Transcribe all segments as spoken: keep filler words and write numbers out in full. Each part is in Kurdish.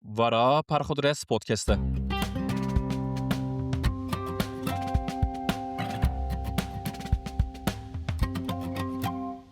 Vara Parxudres Podcast e.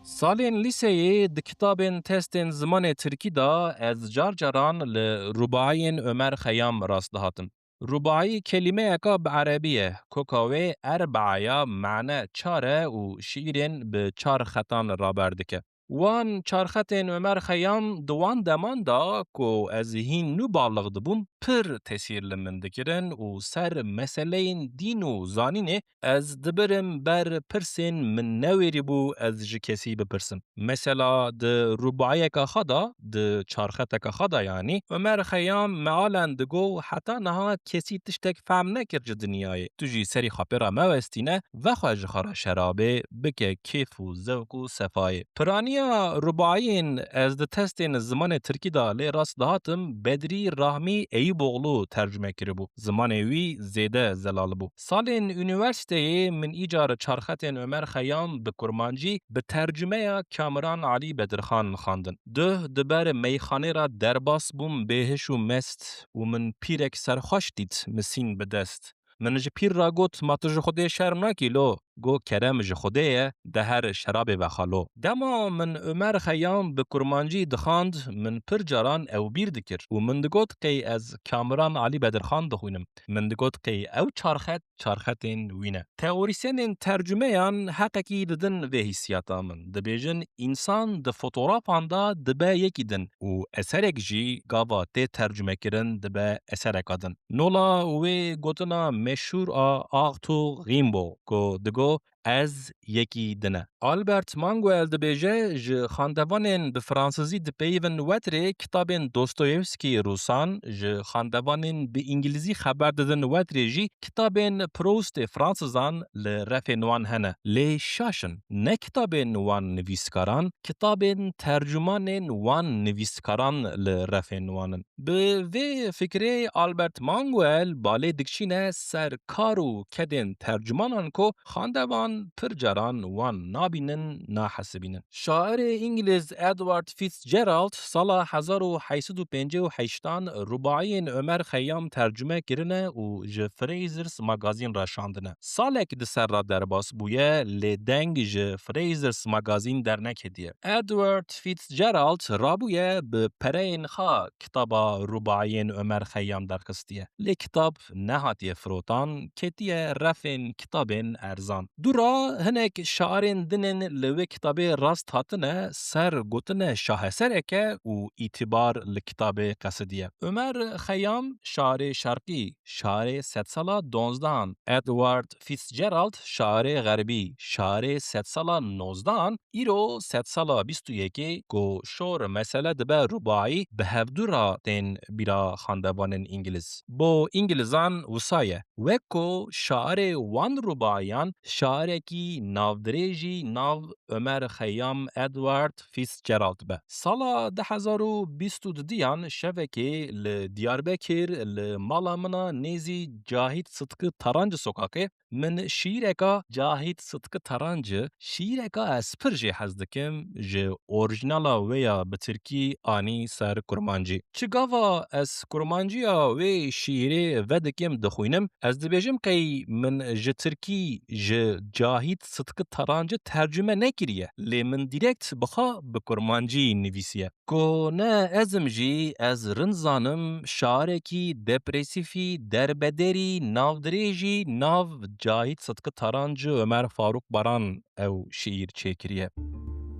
Salên lîseyê di kitabên testên zimanê tirkî de ez car caran li rûbaiyên Ömer Xeyyam rast dihatim. Rûbaî kelîmeyeka bi erebî ye, koka wê erbaa ya mane çar e û şiîrên bi çar xetan raber dike. Wan çarxetên Ömer Xeyyam di wan deman de ku ez hîn nû balix dibûm, pir tesîr li min dikirin û ser meseleyên dîn û zanînê ez dibirim ber pirsên min newêrîbû ez ji kesî bipirsim. Mesela di rûbaiyeka xwe de, di çarxeteka xwe de yanî, Ömer Xeyyam mealen digo, heta niha kesî tiştek fehm nekir ji dinyayê. Tu jî serî xwe pê re mewestîne, vexwe ji xwe re şerabê, bike kêf û zewq û sefayê. Piraniya rûbaiyên ez di testên zimanê tirkî de lê rast dihatim, Bedrî Rahmî Eyûboğlu tercume kiribû. Zimanê wî zêde zelal bû. Salên unîversîteyê min îcar çarxetên Ömer Xeyyam bi kurmancî bi tercumeya Kamiran Alî Bedirxan xwendin. Duh di ber meyxanê re derbas bûm bêhiş û mest û min pîrek serxweş dît misîn bi dest. Min ji pîr re got, "Ma tu ji Xwedê şerm nakî lo?" Got, "Kerem ji Xwedê ye, de her şerabê vexa lo." Dema min Ömer Xeyyam bi kurmancî dixwand, min pir caran ew bîr dikir û min digot, "Qey ez Kamiran Alî Bedirxan dixwînim." Min digot, "Qey ew çarxet, çarxetên wî ne." Teorîsyenên tercumeyan heqekî didin vê hîsiyata min. Dibêjin, însan di fotografan de dibe yekî din û eserek jî gava tê tercumekirin dibe esereka din. Nola wê gotina meşhûr a Arthur Rimbaud ku digo, "Ez yekî din e." Albert Manguel dibêje, ji xandevanên bi fransizî dipeyivin wetirê kitabên Dostoyevskî rûsan, ji xandevanên bi îngilîzî xeber didin wetirê jî kitabên Proustê fransizan li refên wan hene. Lê şaş in, ne kitabên wan nivîskaran, kitabên tercumanên wan nivîskaran li refên wan in. Bi vê fikrê Albert Manguel balê dikişîne ser kar û kedên tercumanan ku xandevan pir caran wan nabînin, nahesibînin. Şairê îngilîz Edward Fitzgerald sala hezar û heyt sed û pêncî û heştan rûbaiyên Ömer Xeyyam tercume kirine û ji Fraser's Magazine re şandine. Salek di ser re derbas bûye, lê deng ji Fraser's Magazine derneketiye. Edward Fitzgerald rabûye bi pereyên xwe kitaba rûbaiyên Ömer Xeyyam derxistiye. Lê kitab nehatiye firotan, ketiye refên kitabên erzan. Dûra hinek şairên din ên li wê kitabê rast hatine ser gotine şaheserek e û îtîbar li kitabê qesidiye. Ömer Xeyyam şairê şerqî, şairê sedsala donzdehan, Edward Fitzgerald şairê xerbî, şairê sedsala nozdehan, îro sedsala bîst û yekê ku şor mesele dibe rûbaî, bi hevdû re tên bîra xandevanên îngilîz. Bo îngilîzan wisa ye. Wek ku şairê wan rûbaîyan şairekî navdirêjî nav Ömer Xeyyam Edward Fitzgerald be. Sala du hezar û bîst û didiyan şevekê li Diyarbekir li mala min a nêzî Cahit Sıtkı Tarancı sokakê min şiîreka Cahit Sıtkı Tarancı, şiîreka ez pir jê hez dikim, ji orîjinala wê ya bi tirkî anî ser kurmancî. Çi gava ez kurmanciya wê şiîrê vedikim dixwînim, ez dibêjim qey min ji tirkî ji Cahit Sıtkı Tarancı tercume nekiriye, lê min dîrekt bi xwe bi kurmancî nivîsiye. Ku ne ez im jî, ez rind zanim, şarekî depresîfî, derbederî, navdirêjî nav Cahit Sıtkı Tarancı Ömer Faruk Baran ew şiîr çêkiriye.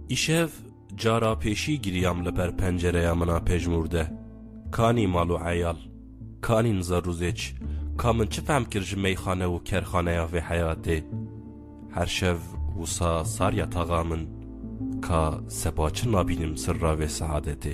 Îşev cara pêşî giriyam li ber pencereya min a pejmûr de. Kanî mal û eyal, kanîn zerrûzêç, ka min çi fehm kir ji meyxane û kerxaneya vê heyatê? Her şev wisa sar ya taxa min, ka seba çi nabînim sirra vê seadetê.